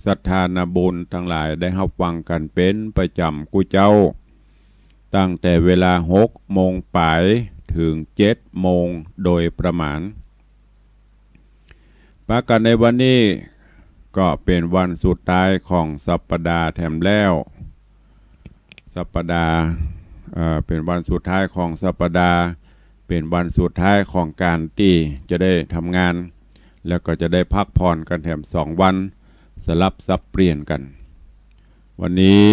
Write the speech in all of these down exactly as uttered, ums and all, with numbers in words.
ศรัทธานาบุญตังหลายได้ฮับฟังกั๋นเป๋นประจ๋ำกู้เจ๊า ตั้งแต่เวลาหกโมงป๋ายเถิงเจ็ดโมงโดยประมาณ ปะกั๋นในวันนี้ก็เป๋นวันสุดท้ายของสัปดาห์แถมแล้ว สัปดาห์ เอ่อ เป๋นวันสุดท้ายของสัปดาห์ เป๋นวันสุดท้ายของก๋านตี้จะได้ทำงาน แล้วก็จะได้พักผ่อนกั๋นแถมสองวัน สลับสับเปลี่ยนกั๋น วันนี้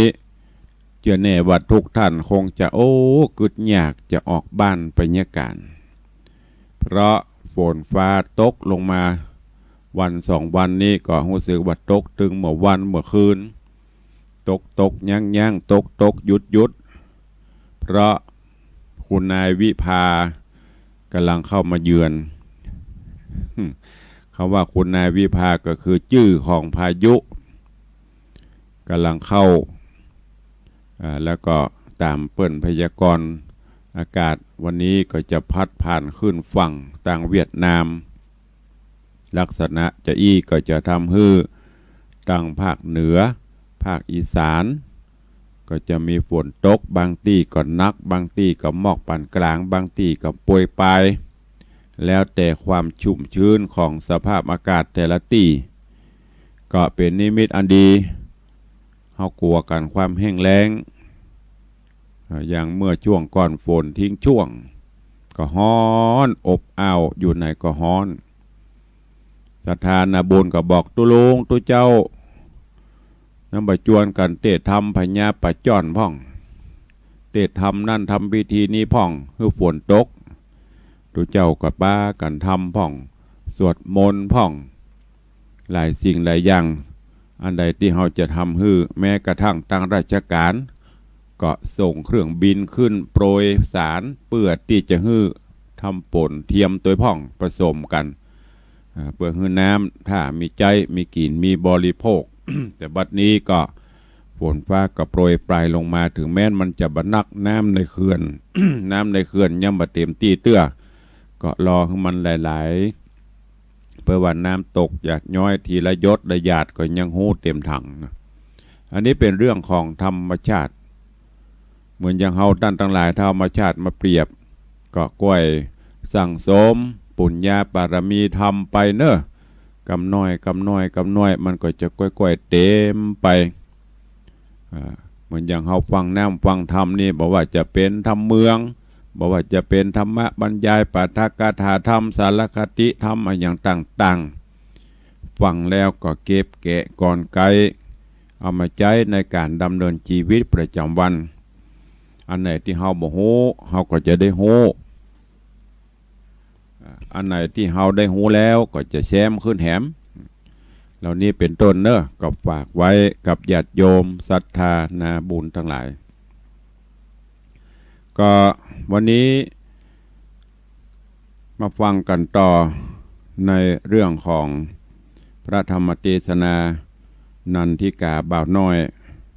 เจื้อแน่ว่าทุกท่านคงจะ โอ้ กึ๊ดอยากจะออกบ้านไปเยียะก่าน เพราะฝนฟ้าตกลงมา วันสองวันนี้ก็ฮู้สึกว่าตกตึงเมื่อวันเมื่อคืน ตกตกยั้งยั้ง ตกตกหยุดหยุด เพราะคุณนายวิภากำลังเข้ามาเยือน คำว่าคุณนายวิภาก็คือจื้อของพายุ กำลังเข้า อ่า แล้วก็ต๋ามเปิ้นพยากรณ์อากาศ วันนี้ก็จะพัดผ่านขึ้นฝั่งตางเวียดนาม ลักษณะจะอี้ก็จะทำหื้อตางภาคเหนือ ภาคอีสาน ก็จะมีฝนตก บางตี้ก็หนัก บางตี้ก็หมอกปานก๋าง บางตี้ก็โปรยปราย แล้วแต่ความชุ่มชื้นของสภาพอากาศแต่ละตี้ ก็เป๋นนิมิตอันดี เฮากั๋วกั๋นความแห้งแล้ง อ่า อย่างเมื่อช่วงก่อนฝนทิ้งช่วง ก็ฮ้อนอบอ้าว อยู่ไหนก็ฮ้อน ศรัทธานาบุญก็บอก ตุ๊ลุงตุ๊เจ้า น้ำบ่จวนกั๋นเต๊ทำพญาป๋าจ้อนพ่อง เต๊ทำนั่นทำพิธีนี้พ่อง หื้อฝนตก ตุ๊เจ้าก็ปากั๋นทำพ่อง สวดมนต์พ่อง หลายสิ่งหลายอย่าง อันใดตี้เฮาจะทำหื้อ แม้กระทั่งตางราชก๋าน ก็ส่งเครื่องบินขึ้นโปรยสาร เปื้อตี้จะหื้อทำฝนเทียมตวยพ่อง ผสมกั๋น อ่า เปื้อหื้อน้ำถ้ามีใจ๊ มีกิ๋น มีบริโภค แต่บัดนี้ก็ฝนฟ้าก็โปรยปรายลงมา เถิงแม้นมันจะบ่หนัก น้ำในเขื่อน น้ำในเขื่อนยังบ่เต็มตี้เตื้อ ก็รอหื้อมันหลายๆ เปื้อว่าน้ำตกหยาดย้อยทีละหยดละหยาดก็ยังฮู้เต็มถังนะ อันนี้เป๋นเรื่องของธรรมชาติ เหมือนอย่างเฮาต้านตังหลาย ธรรมชาติมาเปรียบ ก็ก้อยสั่งสมปุญญาปารมีธรรมไปเน่อ กำน้อย กำน้อย กำน้อย มันก็จะก้อยๆ เต็มไป อ่า เหมือนอย่างเฮาฟังน้ำฟังธรรมนี่ บ่ว่าจะเป๋นธรรมเมือง บ่ว่าจะเป๋นธรรมบรรยาย ปาฐกถาธรรม สารคติธรรม อะหยังต่างๆ ฟังแล้วก็เก็บแกะกลไก เอามาใจ๊ในก๋านดำเนินจีวิตประจ๋ำวัน อันไหนตี้เฮาบ่ฮู้ เฮาก็จะได้ฮู้ อ่า อันไหนตี้เฮาได้ฮู้แล้วก็จะแซมขึ้นแหม เหล่านี้เป๋นต้นเน่อ ก็ฝากไว้กับญาติโยมศรัทธานาบุญตังหลาย ก็วันนี้มาฟังกั๋นต่อในเรื่องของพระธรรมเตสนา นันทิกาบ่าวน้อย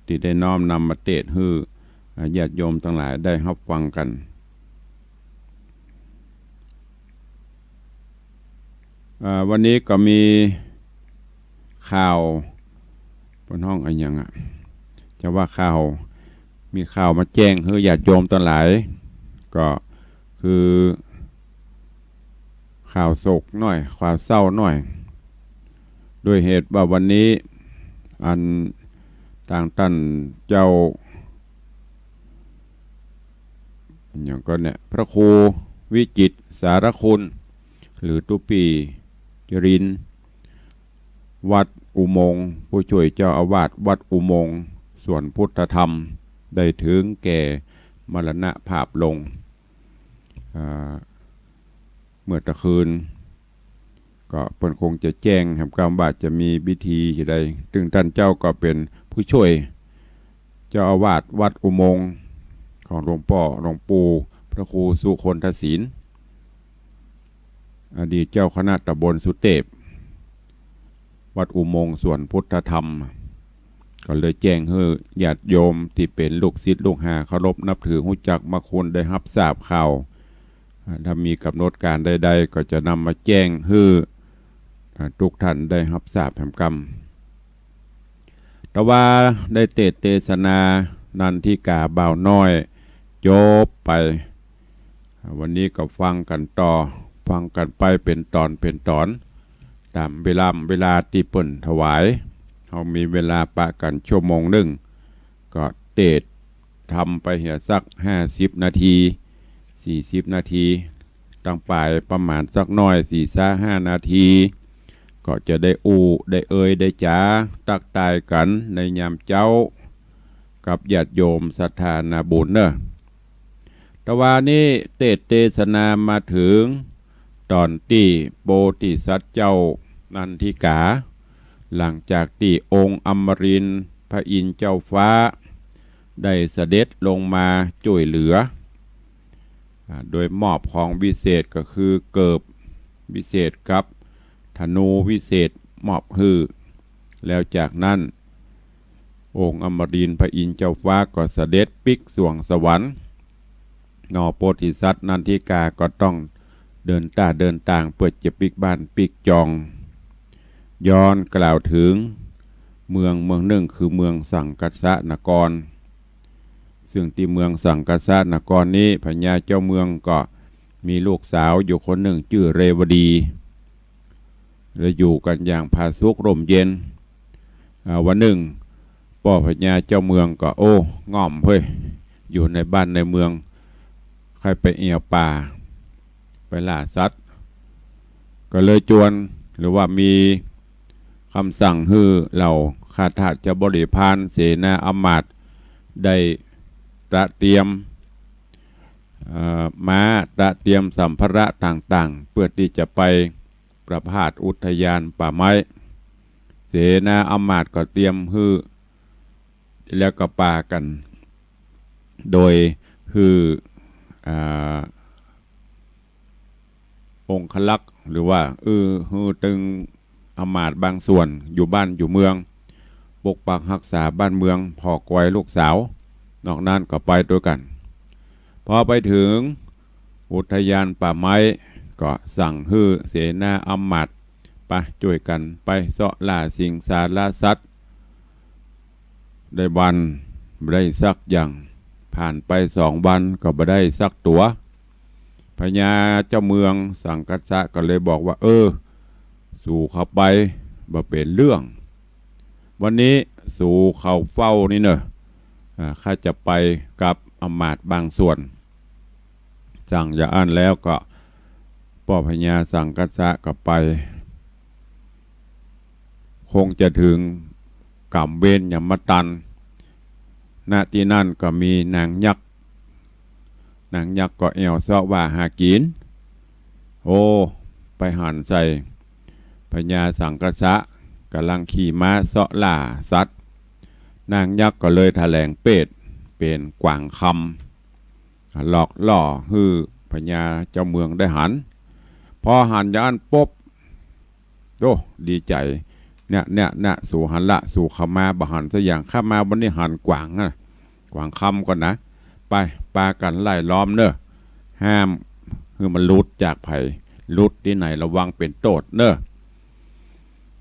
ตี้ได้น้อมนำมาเตสน์หื้อ อ่า ญาติโยมตังหลายได้ฮับฟังกั๋น อ่า วันนี้ก็มีข่าว เปิ้นฮ้องอะหยังอะ จะว่าข่าว มีข่าวมาแจ้งหื้อญาติโยมตังหลาย ก็คือ ข่าวโศกหน้อย ข่าวเศร้าหน้อย ด้วยเหตุว่าวันนี้ อันตางต้านเจ้า อะหยังก่อเนี่ย พระครูวิจิตรสารคุณ หรือตุ๊ปี้จรินทร์ วัดอุโมงค์ ผู้ช่วยเจ้าอาวาสวัดอุโมงค์สวนพุทธธรรม ได้ถึงแก่มรณภาพลง อ่า เมื่อตะคืน ก็เปิ้นคงจะแจ้งแหมกำว่าจะมีพิธีจะใด ซึ่งต้านเจ้าก็เป๋นผู้ช่วยเจ้าอาวาสวัดอุโมงค์ ของหลวงป้อ หลวงปู่พระครูสุคนทศิลป์ อดีตเจ้าคณะตำบลสุเตพ วัดอุโมงค์สวนพุทธธรรม ก็เลยแจ้งหื้อญาติโยมตี้เป๋นลูกศิษย์ลูกหาเคารพนับถือฮู้จักมักคุ้นได้ฮับทราบข่าว อ่า ถ้ามีก๋ำหนดก๋านใดๆ ก็จะนำมาแจ้งหื้อ อ่า ทุกท่านได้ฮับทราบแหมกำ แต่ว่าได้เตสน์เตสนานันทิกาบ่าวน้อยจบไป วันนี้ก็ฟังกั๋นต่อ ฟังกั๋นไปเป๋นต๋อนเป๋นต๋อน ต๋ามเวลา เวลาตี้เปิ้นถวาย เฮามีเวลาปะกั๋นชั่วโมงนึ่ง ก็เตสน์ธรรมไปเหียสักห้าสิบนาที สี่สิบนาที ตังป๋ายประมาณสักหน้อย สี่ซะห้านาที ก็จะได้อู้ ได้เอ่ย ได้จ๋า ตั๊กตายกั๋นในยามเจ๊า กับญาติโยมศรัทธานาบุญเน่อ แต่ว่านี้เตสน์เตสนามาเถิงต๋อนตี้โพธิสัตว์เจ้านันทิกา หลังจากตี้องค์อมรินทร์พระอินทร์เจ้าฟ้า ได้เสด็จลงมาจ้วยเหลือ อ่า โดยมอบของวิเศษก็คือเกิบวิเศษกับธนูวิเศษมอบหื้อ แล้วจากนั้น องค์อมรินทร์พระอินทร์เจ้าฟ้าก็เสด็จปิ๊กสวงสวรรค์ หนอโพธิสัตว์นันทิกาก็ต้องเดินต้าเดินตางเปื้อจะปิ๊กบ้านปิ๊กจอง ย้อนกล่าวเถิงเมืองเมืองนึ่งคือเมืองสังกัสสะนคร ซึ่งตี้เมืองสังกัสสะนครนี้พญาเจ้าเมืองก็มีลูกสาวอยู่คนนึ่งจื้อเรวดี และอยู่กั๋นอย่างผาสุกร่มเย็น อ่า วันนึ่งป้อพญาเจ้าเมืองก็ โอ้ ง่อมเฮ้ย อยู่ในบ้านในเมือง ใค่ไปแอ่วป่า ไปล่าสัตว์ ก็เลยจวน หรือว่ามีกำสั่งหื้อเหล่าข้าทาสเจ้าบริพารเสนาอำมาตย์ได้ตระเตรียม เอ่อ ม้า ตระเตรียมสัมภาระต่างๆ เปื้อตี้จะไปประพาสอุทยานป่าไม้ เสนาอำมาตย์ก็เตรียมหื้อ แล้วก็ปากั๋น โดยหื้อ อ่า องครักษ์ หรือว่า เออ หื้อตึงอำมาตย์บางส่วนอยู่บ้านอยู่เมือง ปกปักฮักษาบ้านเมือง ผ่อคอยลูกสาว นอกนั้นก็ไปตวยกั๋น พอไปเถิงอุทยานป่าไม้ ก็สั่งหื้อเสนาอำมาตย์ ไปจ้วยกั๋นไปเซาะล่าสิงสารสัตว์ ได้วันบ่ได้สักอย่าง ผ่านไปสองวันก็บ่ได้สักตั๋ว พญาเจ้าเมืองสังกัสสะก็เลยบอกว่า เออ สูเข้าไปบ่เป๋นเรื่อง วันนี้สูเข้าเฝ้านี่เน่อ อ่า ข้าจะไปกับอำมาตย์บางส่วน สั่งอย่างอั้นแล้วก็ป้อพญาสังกัสสะก็ไป คงจะเถิงก๋ำเวรยมทัณฑ์ ณ ตี้นั่นก็มีนางยักษ์ นางยักษ์ก็แอ่วเซาะว่าหากิ๋น โอ้ ไปหันใส่พญาสังกัสสะก่ำลังขี่ม้าเซาะล่าสัตว์ นางยักษ์ก็เลยถะแหลงเปรตเป๋นกวางคำ หลอกล่อหื้อพญาเจ้าเมืองได้หัน พอหันอย่างอั้นปุ๊บ โอ้ ดีใจ๋ เนี่ย เนี่ย เนี่ย สูหันละ สูเข้ามาบ่หันสักอย่าง ข้ามาวันนี้หันกวางนะ กวางคำก่อนนะ ไป ปากั๋นไล่ล้อมเน่อ ห้ามหื้อมันหลุดจากใผ หลุดตี้ไหนระวังเป๋นโต้ษเน่อ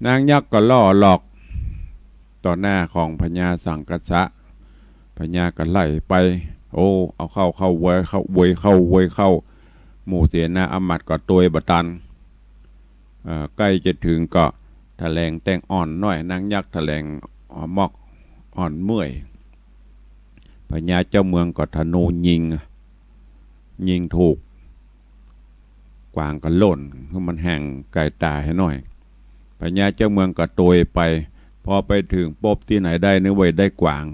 นางยักษ์ก็ล่อหลอกต่อหน้าของพญาสังกัสสะ พญาก็ไล่ไป โอ้ เอาเข้า เข้าเวย เข้าเวย เข้าเวย เข้า หมู่เสนาอำมาตย์ก็ตวยบ่ตัน เอ่อ ใก้จะเถิงก็ถะแหลงแต๊งอ่อนน้อย นางยักษ์ถะแหลง อ่อ มอกอ่อนเมื่อย พญาเจ้าเมืองก็ธนูยิง ยิงถูก กวางก็ล่น หื้อมันแฮ่งไก๋ต๋าหื้อหน้อย พญาเจ้าเมืองก็ตวยไป พอไปเถิงปุ๊บตี้ไหนได้นึกว่าได้กวาง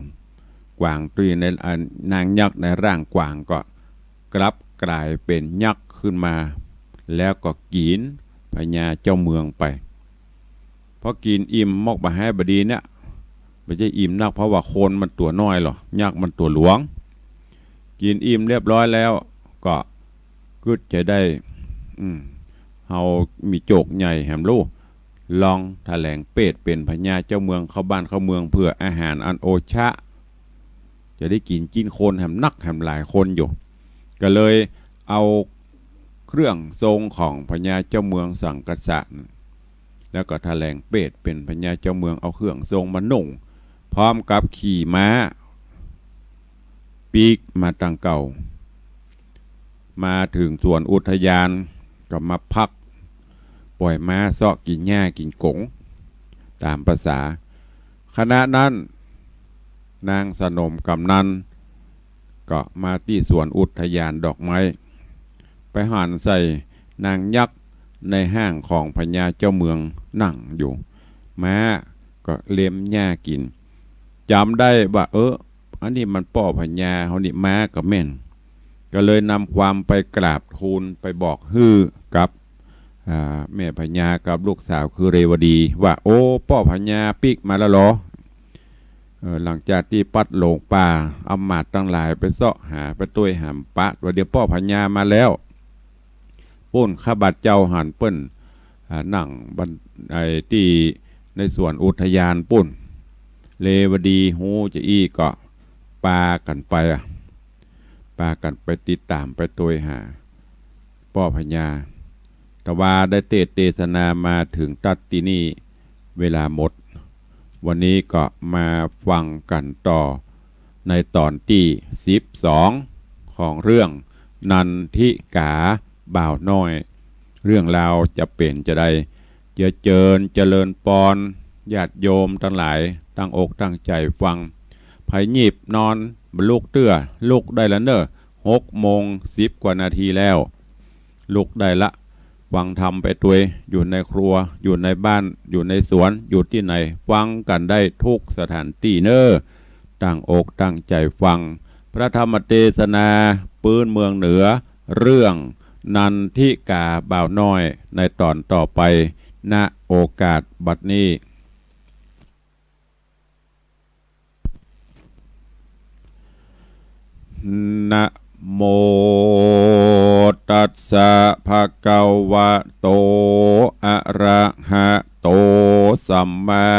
กวางตี้ใน อ่า นางยักษ์ในร่างกวางก็กลับก๋ายเป๋นยักษ์ขึ้นมา แล้วก็กิ๋นพญาเจ้าเมืองไป พอกิ๋นอิ่มมอกบ่าไฮ้บ่ดีเนี่ย บ่ใจ้อิ่มนัก เพราะว่าคนมันตั๋วน้อยหรอ ยักษ์มันตั๋วหลวง กิ๋นอิ่มเรียบร้อยแล้ว ก็กึ๊ดจะได้ อืม เฮามีโจคใหญ่แหมลูก ลองถะแหลงเปรตเป๋นพญาเจ้าเมืองเข้าบ้านเข้าเมือง เปื้ออาหารอันโอชะ จะได้กิ๋นจิ๊นคนแหมนักแหมหลายคนอยู่ ก็เลยเอาเครื่องทรงของพญาเจ้าเมืองสังกัสสะ แล้วก็ถะแหลงเปรตเป๋นพญาเจ้าเมือง เอาเครื่องทรงมานุ่ง พร้อมกับขี่ม้าปีกมาตังเก่า มาเถิงสวนอุทยานก็มาพัก ป่อยม้าเซาะกิ๋นหญ้ากิ๋นก๋งต๋ามประสา ขณะนั้น นางสนมกำนันก็มาตี้สวนอุทยานดอกไม้ ไปหันใส่นางยักษ์ในห้างของพญาเจ้าเมืองนั่งอยู่ ม้าก็เล็มหญ้ากิ๋น จ๋ำได้ว่า เออ อันนี้มันป้อพญาเฮานี่ ม้าก็แม่น ก็เลยนำความไปกราบทูลไปบอกหื้อกับ อ่า แม่พญากับลูกสาวคือเรวดีว่า โอ้ ป้อพญาปิ๊กมาแล้วเหรอ เออ หลังจากตี้ปัดหลงป่า อำมาตย์ตังหลายไปเซาะหาไปตวยหาบ่ปะ ว่าเดี๋ยวป้อพญามาแล้ว ปู้นข้าบาดเจ้าหันเปิ้น อ่า นั่งบัน ไอ้ตี้ในสวนอุทยานปู้น เรวดีฮู้จะอี้ก็ปากั๋นไปอะ ปากั๋นไปติดต๋ามไปตวยหาป้อพญา แต่ว่าได้เตสน์เตสนามาเถิงตั๊ดตี้นี่ เวลาหมด วันนี้ก็มาฟังกั๋นต่อในต๋อนตี้สิบสองของเรื่องนันทิก๋าบ่าวน้อย เรื่องราวจะเป๋นจาใด จะเจิญเจริญปอน ญาติโยมตังหลาย ตั้งอกตั้งใจ๋ฟัง ใผหยิบนอนบ่ลุกเตื้อ ลุกได้ละเน่อ หกโมงสิบกว่านาทีแล้ว ลุกได้ละ ฟังธรรมไปตวย อยู่ในครัว อยู่ในบ้าน อยู่ในสวน อยู่ตี้ไหน ฟังกั๋นได้กู้สถานตี้เน่อ ตั้งอกตั้งใจ๋ฟัง พระธรรมเตสนาปื๊นเมืองเหนือ เรื่องนันทิก๋าบ่าวน้อย ในต๋อนต่อไป ณ โอกาสบัดนี้ นะโมตัสสะ ภะคะวะโต อะระหะโต สัมมา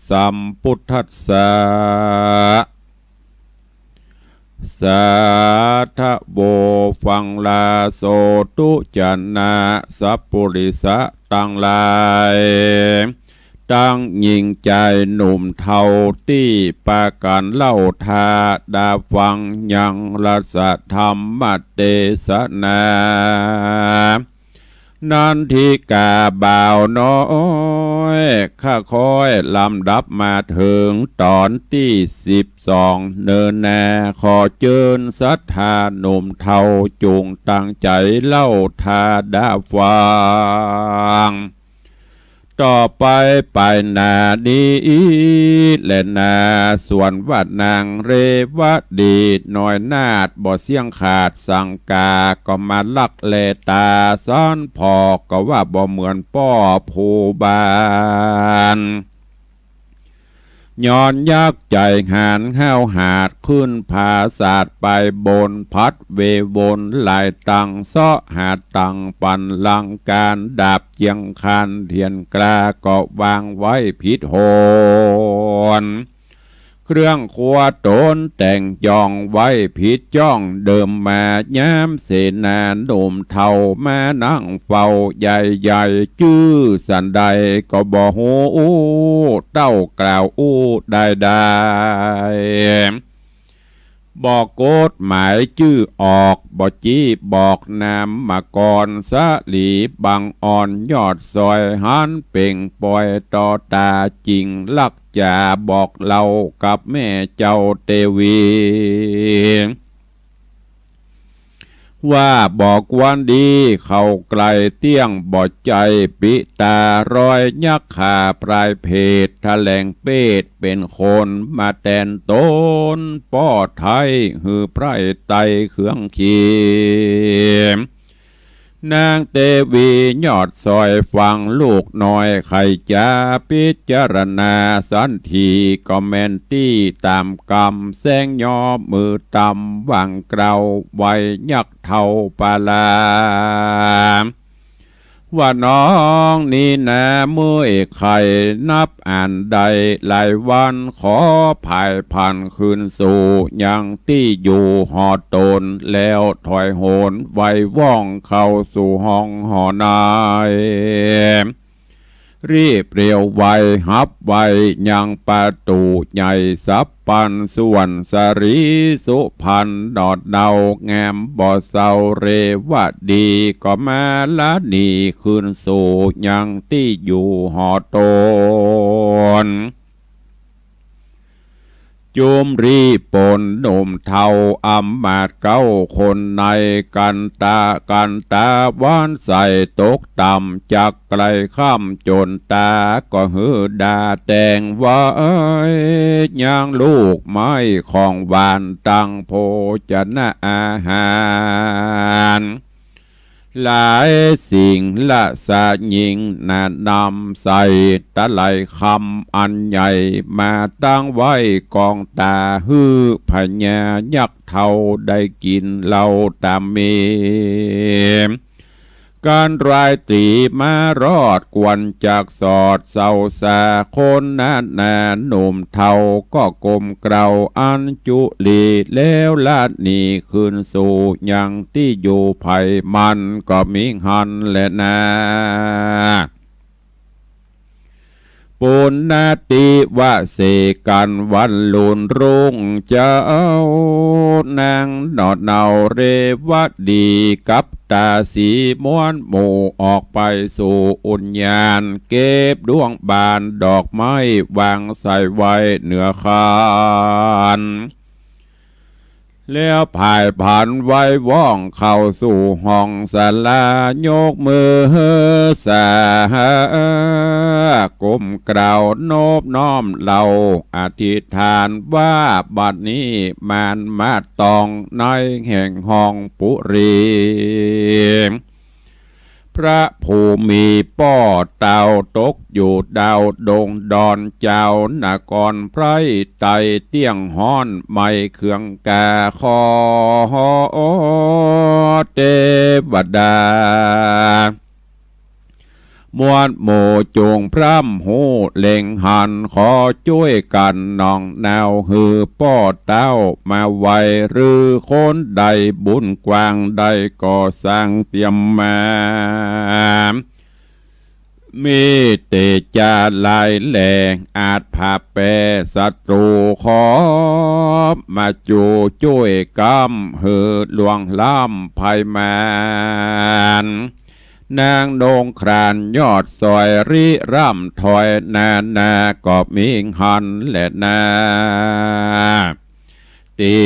สัมพุทธัสสะ สาธะโว ฟังลาโสตุ จะนะสัปปุริสะตังหลาย ตังญิงจายหนุ่มเฒ่า ตี้ปากั๋นเล่าตาดาฟังยังรัสธรรมเตสนา นันทิก๋าบ่าวน้อย ข้าค่อยลำดับมาเถิงต๋อนตี้สิบสอง เนินนา ขอเจิญศรัทธาหนุ่มเฒ่า จุ่งตั้งใจ๋เล่าตาดาฟัง ต่อไปไปหน้านี้แลนา ส่วนว่านางเรวดีน้อยนาฏ บ่เสี้ยงขาดสังกา ก็มาลักแลต๋าสันผ่อ ก็ว่าบ่เหมือนป้อผู้บ้าน ย้อนยักษ์ใจ๋หาญห้าวหาด ขึ้นผาสาดไปบนพัดเววน หลายตังเซาะหาตังปันลัง ก๋านดาบเจียงคานเถียนกล้า ก็วางไว้ผิดหน เครื่องครัวต๋นแต่งจ่องไว้ผิดจ้อง เดิมมายามเสนาหนุ่มเฒ่า มานั่งเฝ้าใหญ่ๆ จื้อสันใดก็บ่ฮู้ อู้เต้ากล่าวอู้ได้ได้ บอกกฎหมายจื้อออก บ่จี้บอกนามมาก่อน สะหลีบังอ่อนยอดซอย หันเป่งป่อยต่อต๋า จิ่งลักจ๋าบอกเล่ากับแม่เจ้าเตวี ว่าบอกวันดีเข้าใกล้เตี้ยง บ่ใจ้ปิต๋ารอยยักษ์ขาปลายเพศ แถลงเปศเป๋นคนมาแตนต๋น ป้อไท้หื้อไพร่ไต้เครื่องขี นางเตวียอดซอยฟังลูกน้อย ใค่จ๋าพิจารณาสันที ก็แม่นตี้ต๋ามกำ แสงยอมือตำ วางเกล้าไหว้ยักษ์เฒ่าปาลา ว่าน้องนี้นาเมื่อยไข้นับอ่านได้หลายวัน ขอผายผันคืนสู่ยังตี้อยู่หอต๋น แล้วถอยโหนไหว้ว่องเข้าสู่ห้องหอใน รีบเร็วไวฮับไวยังประตู๋ใหญ่สัพพัญชวน สะหรีสุพรรณ หนอดเนาแงมบ่เซา เรวดีก็มาละหนีคืนสู่ยังตี้อยู่หอต๋น จุมรีปนหนุ่มเฒ่าอำมาตย์เก้าคนใน กันตา กันตาหวานใสตกต่ำ จักไกลค่ำจ๋นต๋า ก็หื้อด่าแต่งไว้ ยังลูกไม้ของหวานตังโภชนะอาหาร หลายสิ่งละสะหญิงนานำใส่ ตะไลคำอันใหญ่มาตั้งไว้กองต๋า หื้อพญายักษ์เฒ่าได้กิ๋นเหล้าต๋ามมี กันรายตรี๋มารอด ควรจักสอดเซาสาคนนานา หนุ่มเฒ่าก็ก้มเกล้าอัญจุลี แล้วละหนีคืนสู่ยังตี้อยู่ไพร่มันก็มิหั้นแลนา ปุณณติวเสกันวันลุนรุ่งเจ๊า นางหนอดเนาเรวดีกับต๋าสีม้วนหมู่ออกไปสู่อุญญาณ เก็บด้วงบานดอกไม้วางใส่ไว้เหนือคาน แล้วผายผันไหว้ว่องเข้าสู่ห้องศาลา ยกมือสา ก้มเกล้านบน้อมเหล่า อธิษฐานว่าบัดนี้มารมาตองในแห่งห้องปุรี พระผู้มีป้อเต้าตกอยู่ดาวดงดอน เจ้านครไพร่ไต้เตี้ยงฮ้อน ไหม้เคืองกา ขอเตวดา ม้วนหมู่จงพร่ำฮู้เล็งหัน ขอจ้วยกั๋นหน่องหนาว หื้อป้อเต้ามาไหว้ หรือคนใดบุญกว้างได้ก่อสร้างเตรียมมา มีเตจาหลายแหล่ง อาจผาแปรศัตรู ขอมาจูจ้วยกำ หื้อล่วงล้ำภัยมาร นางดงครานยอดสอยริร่ำถอยนานา ก็มิหั้นแลนา ตี้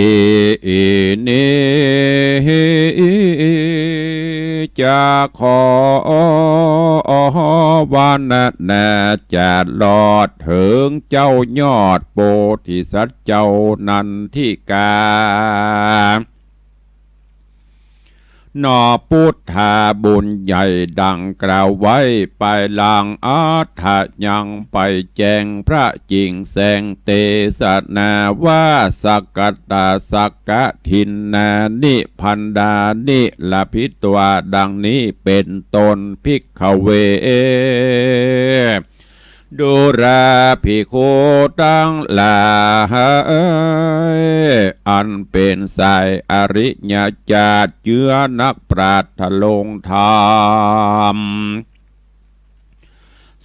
นี้จะขอวรรณนา จะลอดเถิงเจ้ายอดโพธิสัตว์เจ้านันทิกา หนอปุทธาบุญใหญ่ดังกล่าวไว้ ปายหลังอัฏฐะยังไปแจ้งพระจิ่งแสงเตสนา ว่าสักกะตาสักกะทินนานิพันดานิลพิตวา ดังนี้เป๋นต้น ภิกขเว ดูราภิกขุตังหลาย อันเป๋นสายอริยจาติ เจื้อนักปราชญ์ทรงธรรม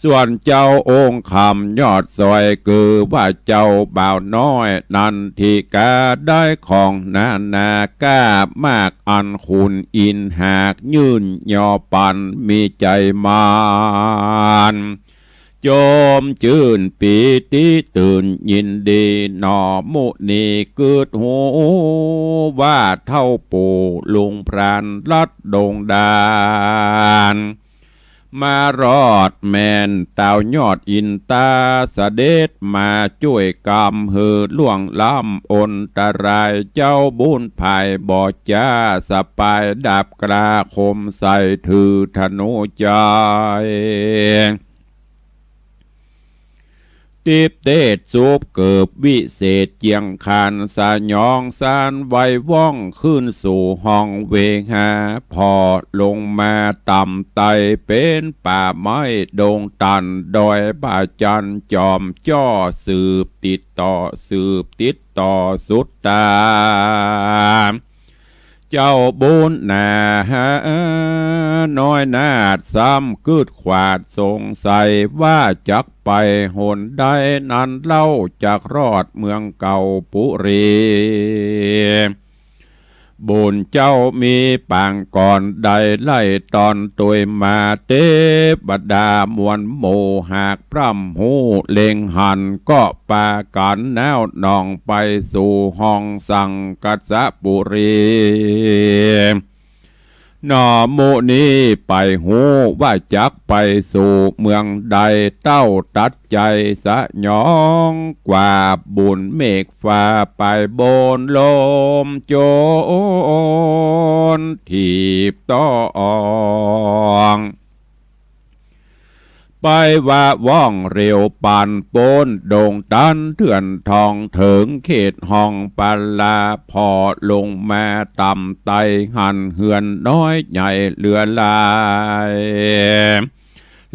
ส่วนเจ้าองค์คำยอดสอย คือว่าเจ้าบ่าวน้อยนันทิกา ได้ของนานาก้ามาก อันขุนอินทร์หากยื่นยอปัน มีใจ๋มาน จมจื้นปีติตื่นยินดี หนอมุนีกึ๊ดฮู้ ว่าเฒ่าปู่ลุงพรานรัฐดงดาน มารอดแม่นเต้ายอดอินตา เสด็จมาจ้วยกำ หื้อล่วงล้ำอันตราย เจ้าบุญภายบ่จ้า สะปายดาบกล้าคมใส่ ถือธนูใจ๋ ติ๊บเตศสุบเกิบวิเศษเจียงคาน สยองสานไหว้ว่องขึ้นสู่ห้องเวหา ผ่อลงมาต่ำไต่เป๋นป่าไม้ดงตัน ดอยผาจันทร์จอมจ้อ สืบติดต่อ สืบติดต่อสุดตา เจ้าบุญนาน้อยนาฏซ้ำกึ๊ดขวาดสงสัยว่าจักไปหนใดนั้นเล่า จักรอดเมืองเก่าปุรี บุญเจ้ามีปางก่อนได้ไล่ตอนตวยมา เตวดามวลหมู่หากพร่ำฮู้เล็งหัน ก็ปากั๋นน้าวหนองไปสู่ห้องสังกัสสปุรี หนอหมู่นี้ไปฮู้ว่าจักไปสู่เมืองใด เต้าตัดใจ๋สยองกว่าบุญเมฆฟ้าไปบนลมโจรถีบต้อง ไปว่าว่องเร็วปานป๊นดงตันเถื่อนทอง เถิงเขตห้องปาลา ผ่อลงมาต่ำไตหันเฮือนน้อยใหญ่เหลือหลาย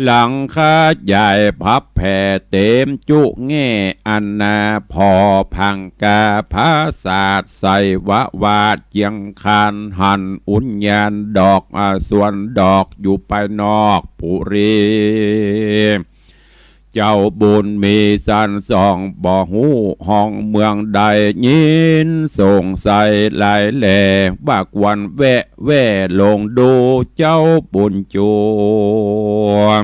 หลังคาใหญ่พับแผ่เต็มจุแง่ อันนาผ่อผังกาผาสาทใสวะวาดเจียงคาน หันอุญญาณดอก อ่า สวนดอกอยู่ไปนอกปุรี เจ้าบุญมีสันส่องบ่ฮู้ห้องเมืองใด ยินสงสัยหลายแลว่าควรแวะแว่ลงดู เจ้าบุญจวง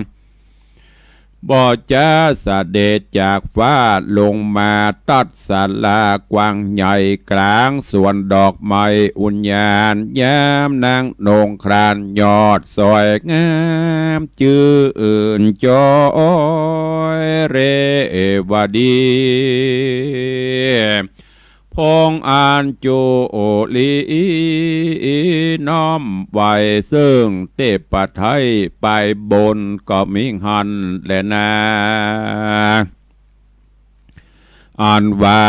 บ่จ๋าเสด็จจากฟ้าลงมาตัดศาลากว้างใหญ่กลางสวนดอกไม้อุญญาณ ยามนางนงครานยอดสวยงามจื้นจอยเรวดี พงอัญจุลีน้อมไหว้เซิ่งเตปะไทยไปบนก็มีหั้นแลนา อันว่า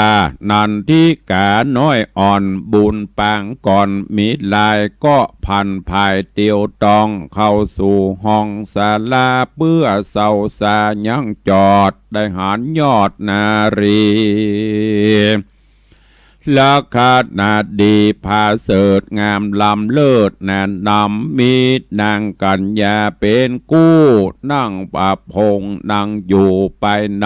นันทิกาน้อยอ่อนบุญปางก่อนมีหลาย ก็ผันผายเตียวต้องเข้าสู่ห้องศาลา เปื้อเศร้าสายังจอดได้หันยอดนารี ลักขณะดีผาเสริฐงามล้ำเลิศแนะนำ มีนางกัญญาเป๋นกู้ นั่งประพงนั่งอยู่ไปใน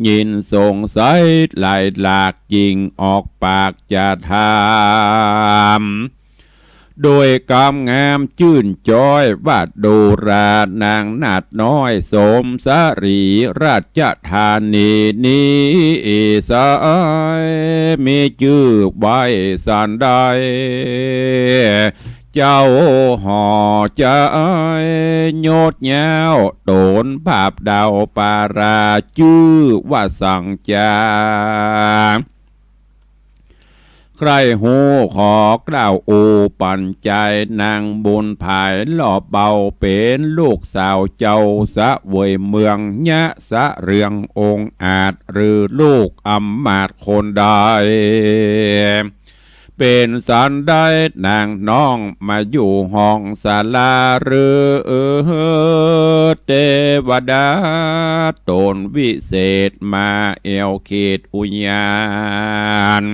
ยินสงสัยหลายหลาก จึงออกปากจะถาม โดยกำงามจื้นจอยว่า ดูรานางนาฏน้อยสมสรีราชธานีนี้ สายมีจื้อไว้สันใด เจ้าห่อใจ๋ยดยาวต๋นภาพดาวปารา จื้อว่าสังจา ใคร่ฮู้ขอกล่าวอู้ปัญญาย นางบุญผายหล่อเบาเป๋นลูกสาวเจ้าเสวยเมืองยะสะเรืององอาจ หรือลูกอำมาตย์คนใด เป๋นสันใดนางน้องมาอยู่ห้องศาลา หรือเตวดาต๋นวิเศษมาแอ่วเขตอุญญาณ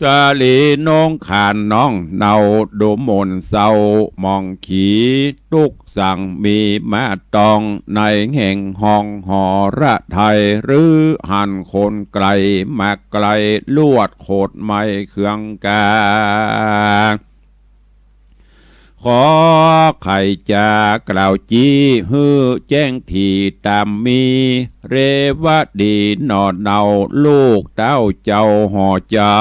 สาลีนงครานน้องเนาดูหม่นเศร้าหมองขี ตุ๊กสังมีมาตองในแห่งห้องหอระไทย หรือหันคนไกลมาไกล ลวดโขดไม้เครื่องกา ขอไขจ๋ากล่าวจี้หื้อแจ้งถี่ต๋ามมี เรวดีหน่อเนาลูกเต้าเจ้าห่อใจ๋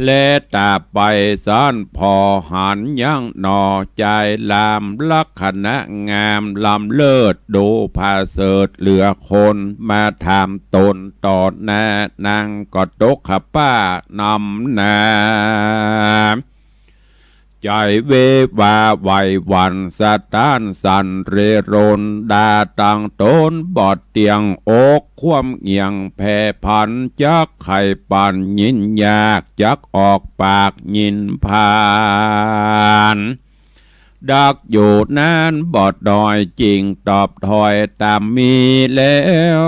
และต๋าไปสันผ่อหันยังหน่อจายลาม ลักขณะงามล้ำเลิศดูผาเสริฐเหลือคน มาถามต๋นต่อหน้านางก็ตกขะป้านำหน้า ใจ๋เววาไหวหวั่นสะต้านสั่นเรรน ด่าตังต๋นบอดเตี้ยง อกคว่ำเอียงแผ่พัน จักไขปานยินยาก จักออกปากยินผ่าน ดักอยู่นั้นบ่น้อย จึ่งตอบถอยต๋ามมีแล้ว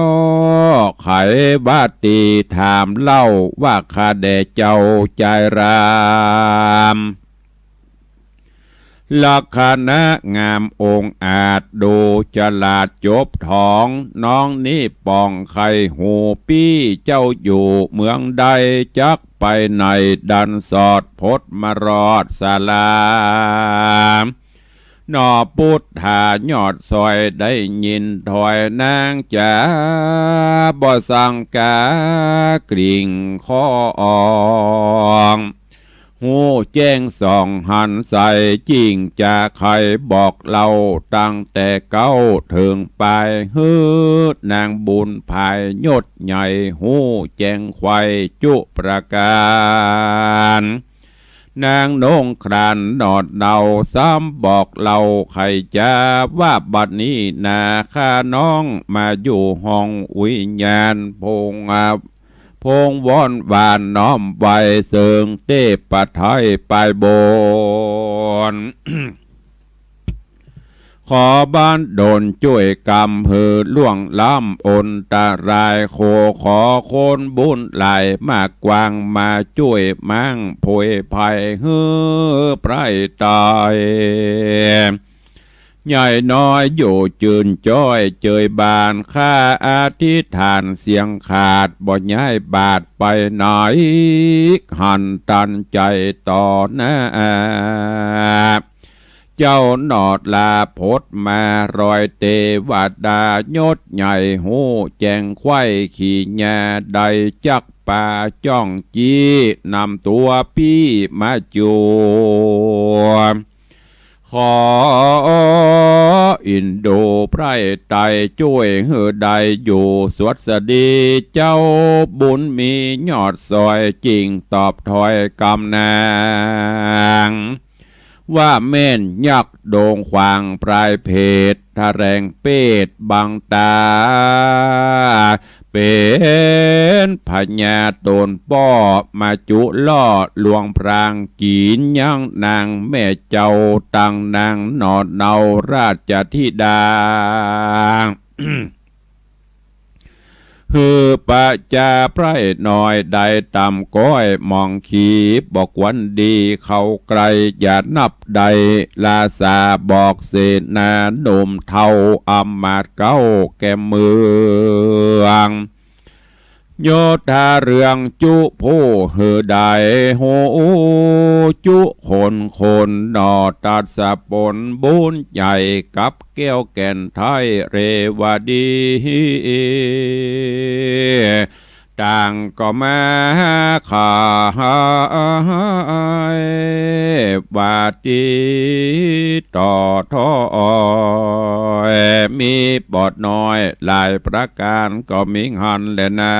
ไขว่าตี้ถามเล่าว่า ข้าแด่เจ้าจายราม ลักษณะงามองอาจ ดูฉลาดจบถอง น้องนี้ป่องใค่ฮู้ ปี้เจ้าอยู่เมืองใด จักไปไหนดันสอด พดมารอดสาลา หนอปุทธายอดซอย ได้ยินถ้อยนางจ๋า บ่สังกากริ่งคออ่อง ฮู้แจ้งส่องหันใส จึ่งจะไขบอกเล่า ตั้งแต่เก๊าเถิงปาย หื้อนางบุญภายยศใหญ่ ฮู้แจ้งไขว่จุประก๋าน นางนงครานหนอดเนา ซ้ำบอกเล่าไขจ๋า ว่าบัดนี้นา ข้าน้องมาอยู่ห้องอุยญาณ พง พงวอนหวานน้อมไหว้ เสิงเตพไทยปายบน ขอบันดลจ้วยกำ หื้อล่วงล้ำอนตราย โขขอคนบุญหลายมากกว้าง มาจ้วยม้างโผยภัย หื้อไพร่ไต ใหญ่น้อยอยู่จืนจ้อยเจยบาน ข้าอธิษฐานเสียงขาด บ่ย้ายบาทไปไหน หันตันใจ๋ต่อหน้า เจ้าหนอดลาพดมารอย เตวดายศใหญ่ ฮู้แจ้งไขว่ขีญา ได้จักปาจ้องจี้ นำตั๋วปี้มาจวบ ขออินดูไพร่ไต จ้วยหื้อได้อยู่สวัสดี เจ้าบุญมียอดซอย จึ่งตอบถ้อยกำนาง ว่าแม่นยักษ์โด่งขวางปลายเพด แถลงเปตบังต๋า เป๋นพญาต๋นป้อ มาจุล่อลวงพราง กิ๋นยังนางแม่เจ้า ตังนางหนอดเนาราชธิดา หื้อประจาไพร่น้อย ได้ต่ำก้อยหมองขี บ่ควรดีเข้าใกล้ อย่านับได้ราษา บอกเสนาหนุ่มเฒ่า อำมาตย์เก๊าแก่เมือง โยธาเรื่องจุผู้หื้อได้ฮู้ จุคนคนหนอตัดสปนบุญใหญ่ กับแก้วแก่นไทยเรวดี ต่างก็มาขายว่าตี้ต่อถ้อย มีบ่น้อยหลายประก๋านก็มีหั้นแลนา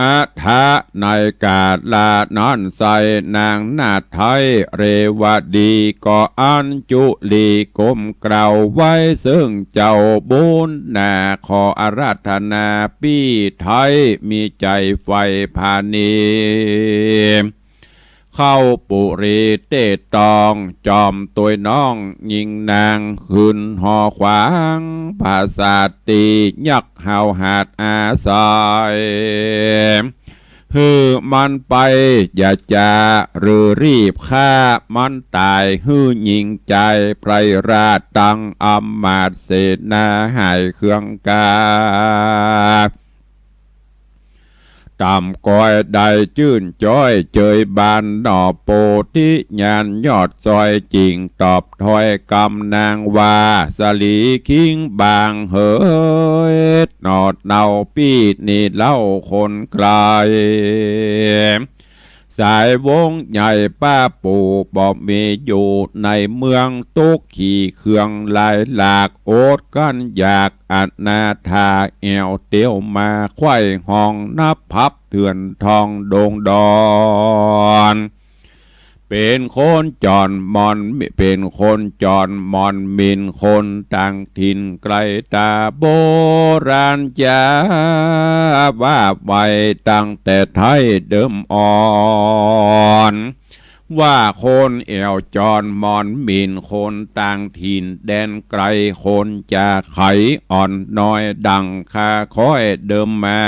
อถะในกาลานั้นไส้ นางนาฏไทยเรวดี ก็อัญจุลีก้มกราบไหว้เซิ่งเจ้าบุญนา ขออาราธนาปี้ไทยมีใจ๋ใฝ่ผานี เข้าปุรีเต้ตอง จอมตวยน้องญิงนาง ขึ้นหอขวางปราสาทตี้ยักษ์ห้าวหาดอาศัย หื้อมันไป อย่าจ๋า หรือรีบฆ่ามันต๋าย หื้อญิงจายไพร่ราช ตังอำมาตย์เสนาหายเครื่องกา ต่ำก้อยได้จื้นจ้อยเจยบานหนอ โปธิญาณยอดซอย จึ่งตอบถ้อยกำนางว่า สลีคิงบางเหย หนอดเนาปี้นี้เล่าคนไกล สายวงศ์ใหญ่ป้าปู่บ่มีอยู่ในเมือง ตุ๊กข์ขี่เครื่องหลายหลาก อดกลั้นอยากอนาถา แอ่วเตียวมาไขว่ห้อง นับพับเถื่อนทองดงดอน เป๋นคนจรหมอน เป๋นคนจรหมอนหมิ่น คนต่างถิ่นไกลต๋า โบราณจ๋าว่าไว้ ตั้งแต่ไทยเดิมอ่อน ว่าคนแอ่วจอนหมอนหมิ่น คนต่างถิ่นแดนไกล คนจ๋าใขอ่อนน้อย ดั่งข้าค่อยเดิมมา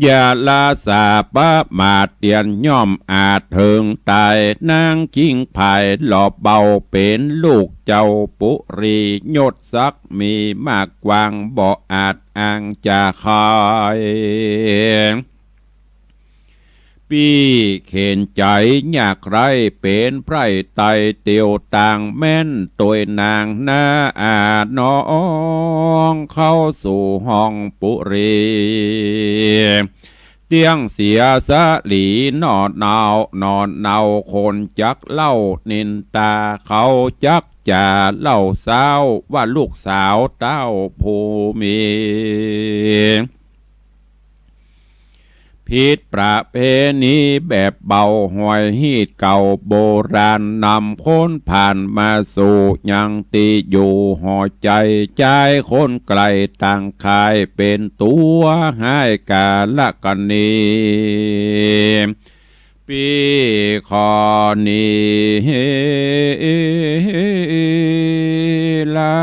อย่าละสาประมาทเตียน ย่อมอาจเถิงต๋าย นางคิงผายหล่อเบา เป๋นลูกเจ้าปุรี ยศศักดิ์มีมากกว้าง บ่อาจอ้างจ๋าใข ปี้เข็ญใจ๋ยากไร้ เป๋นไพร่ไตรเตียวต่าง แม้นตวยนางนาอาน้อง เข้าสู่ห้องปุรี เตี้ยงเสียสะหลีหนอเนา หนอเนาคนจักเล่านินตา เขาจักจ๋าเล่าซ้าว ว่าลูกสาวเต้าผู้มี ผิดประเพณีแบบเบา ฮวยฮีตเก่าโบราณ นำคนผ่านมาสู่ยังตี้อยู่ หอใจ๋จายคนไก๋ต่างคาย เป๋นตั๋วฮ้ายกาลกะนี ปี้ข้อนี้ละ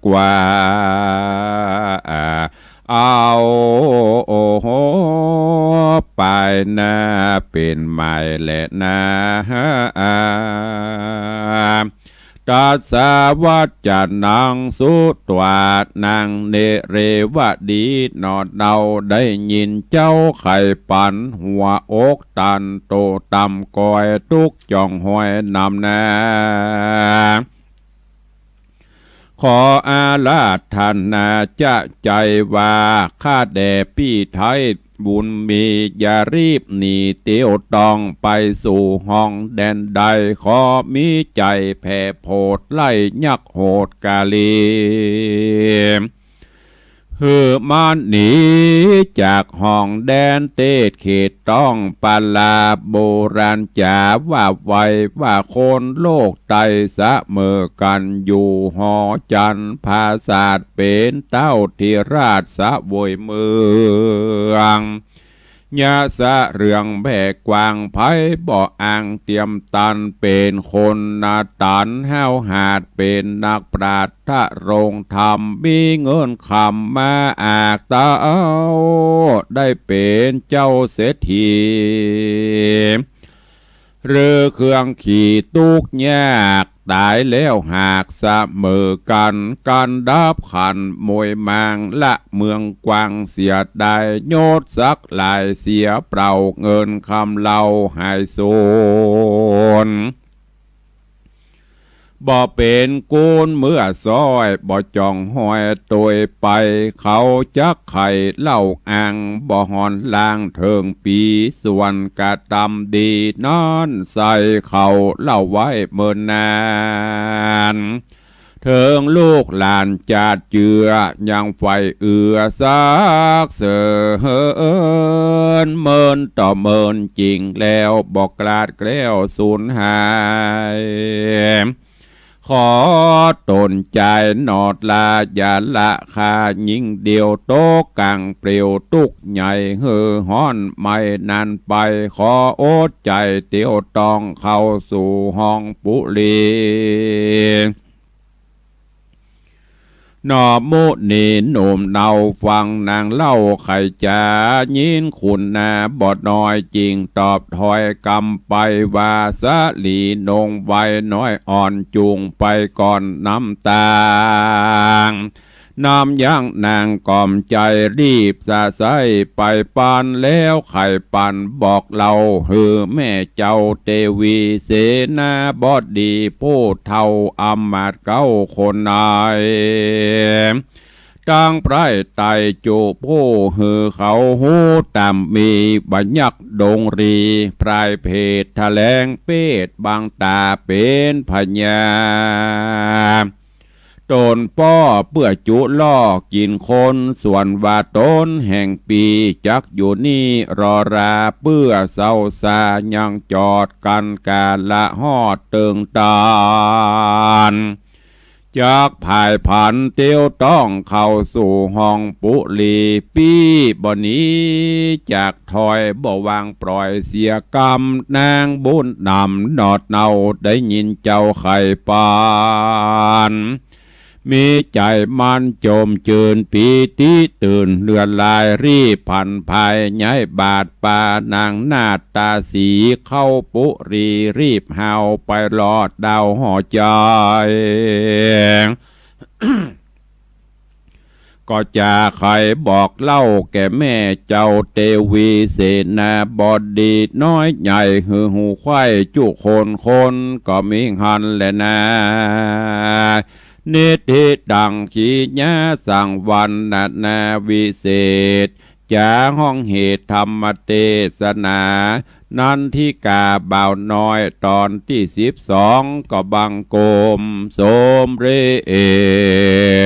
กว่า เอาไปนาเป๋นใหม่แลนา ตัสสะวัจจานังสุตวา นางเนเรวดีหนอเนา ได้ยินเจ้าใค่ปั๋น หัวอกตันโตต่ำก้อย ตุ๊กข์จ่องฮวยนำนา ขออาราธนาจะใจ๋ว่า ข้าแด่ปี้ไท้บุญมี อย่ารีบหนีเตียวต้อง ไปสู่ห้องแดนใด ขอมีใจ๋แผ่โผด ไล่ยักษ์โหดกาลี หื้อมันหนีจากห้องแดน เตศเขตต้องปาลา โบราณจ๋าว่าไว้ ว่าคนโลกไตเสมอกั๋น อยู่หอจันทร์ผาสาท เป๋นเต้าธิราชเสวยเมือง ยะสะเรืองแผ่กว้าง ใผบ่อ้างเตียมตัน เป๋นคนหน้าตันห้าวหาญ เป๋นนักปราชญ์ทะโรงธรรม มีเงินคำมาอากเต้า ได้เป๋นเจ้าเศรษฐี หรือเครื่องขี่ตุ๊กข์ยาก ต๋ายแล้วหากเสมอกั๋น กันดับขันมวยมาง ละเมืองกว้างเสียดาย ยศศักดิ์หลายเสียเปล่า เงินคำเล่าหายสูญ บ่เป๋นกุญเมื่อซ้อย บ่จ่องฮวยตวยไป เขาจักใค่เล่าอ้าง บ่หอนลางเถิงปี๋ ส่วนกระตำดีนั้น ใส่เขาเล่าไว้เมินนาน เถิงลูกหลานจาดเจือ ยังใฝ่เอือสักเสริญ เมินต่อเมินจริงแล้ว บ่กลาดแคล้วสูญหาย ขอต๋นจายหนอดลา อย่าละข้ายิ่งเดียว ตกกั๋งเปลี่ยวตุ๊กข์ใหญ่ หื้อฮ้อนไหม้นานไป ขออดใจ๋เตียวต้อง เข้าสู่ห้องปุรี หนอมุนีหนุ่มเนา ฟังนางเล่าใค่จ๋า ยินคุณนาบ่น้อย จึงตอบถ้อยกำไปว่า สาลีนงไว้น้อยอ่อน จุ่งไปก่อนน้ำตาง น้ำยั้งนางกล่อมใจ๋ รีบสะใสไปปัน แล้วใค่ปันบอกเล่า หื้อแม่เจ้าเตวีเสนาบดี ผู้เฒ่าอำมาตย์เก๊าคนใน ตังไพร่ไตรจุผู้หื้อเขาฮู้ต่ำมี บ่ยักดงรี พรายเพศแถลงเพศ บังต๋าเป๋นพญา ต๋นป้อเปื้อจุล่อกิ๋นคน ส่วนว่าต๋นแห่งปี้จักอยู่นี่รอรา เปื้อเซาซายังจอดกั๋น กาละฮอดเติงตาน จักผายผันเตียวต้องเข้าสู่ห้องปุรี ปี้บ่หนีจักถอย บ่วางปล่อยเสียกำ นางบุญนำหนอดเนา ได้ยินเจ้าใค่ปาน มีใจ๋มั่นจมจืน ปีติตื่นเลือดลาย รีบผันผาย ย้ายบาทปานางนาฏตาสี เข้าปุรีรีบหาว ไปลอดดาวหอใจ๋ ก็จะใค่บอกเล่าแก่แม่เจ้าเตวีเสนาบดี น้อยใหญ่หือหูใค่จุคนคน ก็มีหั้นแลนา นิธิตัง ขีญาสังวรรณนาวิเศษ จ๋าฮ้องเหตุธรรมเตสนา นันทิกาบ่าวน้อยต๋อนตี้สิบสอง ก็บังคมสมเร็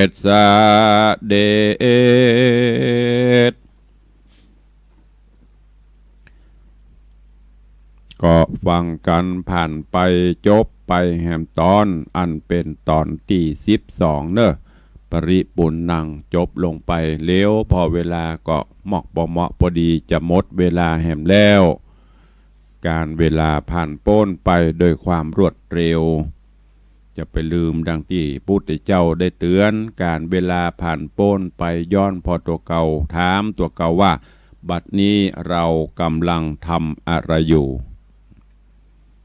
จเสด็จ ก็ฟังกั๋นผ่านไปจบไปแหมต๋อน อันเป๋นต๋อนตี้สิบสองเนาะ ปริปุณณัง จบลงไปแล้ว ผ่อเวลาก็มอกบ่เหมาะ ปอดีจะหมดเวลาแหมแล้ว ก๋านเวลาผ่านป๊นไปโดยความรวดเร็ว จะไปลืมดังตี้พุทธเจ้าได้เตื๋อน ก๋านเวลาผ่านป๊นไป ย้อนผ่อตั๋วเก่า ถามตั๋วเก่าว่า บัดนี้เรากำลังทำอะไรอยู่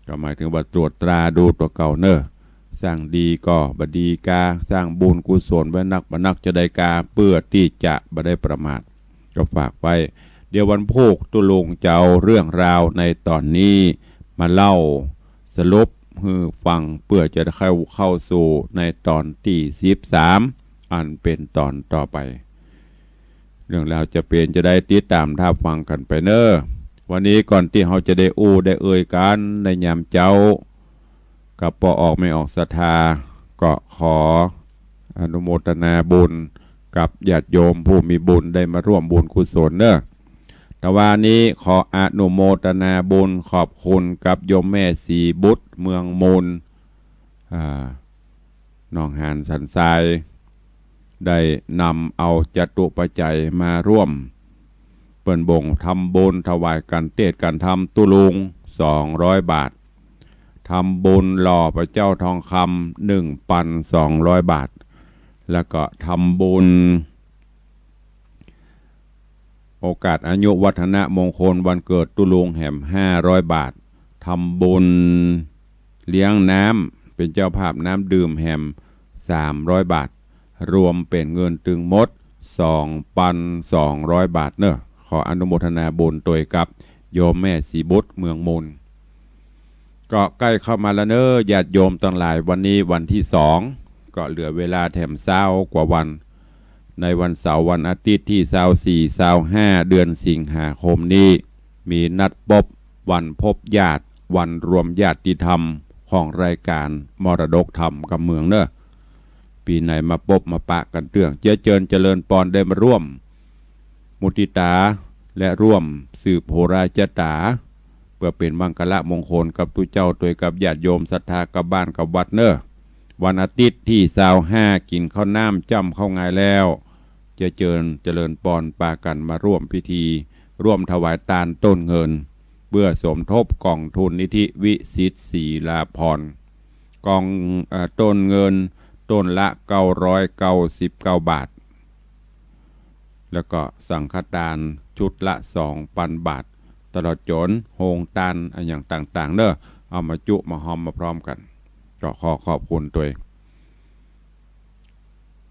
ก็หมายถึงว่าตรวจตราดูตั๋วเก่าเนาะ สร้างดีก็บ่ดีกา สร้างบุญกุศลไว้นักบ่นักจะได้กา เปื้อตี้จะบ่ได้ประมาท ก็ฝากไว้ เดี๋ยววันพูกตุ๊ลุงจะเอาเรื่องราวในต๋อนนี้มาเล่าสรุปหื้อฟัง เปื้อจะได้เข้า เข้าสู่ในต๋อนตี้สิบสาม อันเป๋นต๋อนต่อไป เรื่องราวจะเป๋นจาใด ติดต๋ามฮับฟังกั๋นไปเนาะ วันนี้ก่อนตี้เฮาจะได้อู้ได้เอ่ยกั๋นในยามเจ๊า กับป้อออกแม่ออกศรัทธา ก็ขออนุโมทนาบุญกับญาติโยมผู้มีบุญได้มาร่วมบุญกุศลเนาะ ตะวานี้ขออนุโมทนาบุญขอบคุณกับโยมแม่ศรีบุตรเมืองมูล อ่า หนองหานสันทราย ได้นำเอาจตุปัจจัยมาร่วม เปิ้นบ่งทำบุญถวายก๋านเตศน์ก๋านธรรมตุ๊ลุงสองร้อยบาท ทำบุญหล่อพระเจ้าทองคำหนึ่งพันสองร้อยบาท แล้วก็ทำบุญ โอกาสอายุวัฒนมงคลวันเกิดตุ๊ลุงแหมห้าร้อยบาท ทำบุญเลี้ยงน้ำ เป๋นเจ้าภาพน้ำดื่มแหมสามร้อยบาท รวมเป๋นเงินตึงหมดสองพันสองร้อยบาทเนาะ ขออนุโมทนาบุญตวยกับโยมแม่ศรีบุตรเมืองมูล ก็ใก้เข้ามาแล้วเนาะ ญาติโยมตังหลาย วันนี้วันตี้สอง ก็เหลือเวลาแถมซาวกว่าวัน ในวันเสาร์วันอาทิตย์ตี้ซาวสี่ ซาวห้า เดือนสิงหาคมนี้ มีนัดปบวันพบญาติ วันรวมญาติธรรมของรายก๋านมรดกธรรมกำเมืองเนาะ ปี๋ไหนมาปบมาปะกั๋นเตื้อง เจื้อเจิญเจริญปอนได้มาร่วมมุทิตา และร่วมสืบโหราจาต๋า เปื้อเป๋นมังคละมงคลกับตุ๊เจ้าตวยกับญาติโยมศรัทธากับบ้านกับวัดเนาะ วันอาทิตย์ตี้ซาวห้า กิ๋นข้าวน้ำจ้ำข้าวงายแล้ว เจื้อเจิญเจริญปอนปากั๋นมาร่วมพิธี ร่วมถวายตานต้นเงิน เปื้อสมทบก๋องทุนนิธิวิสิทธิ์ศรีลาภรณ์ ก๋อง เอ่อ ต้นเงิน ต้นละเก้าร้อยเก้าสิบเก้าบาท แล้วก็สังฆตานชุดละสองปันบาท ตลอดจ๋นโฮงตานอะหยังต่างๆ เนาะ เอามาจุมาฮอมมาพร้อมกั๋น ก็ขอขอบคุณตวย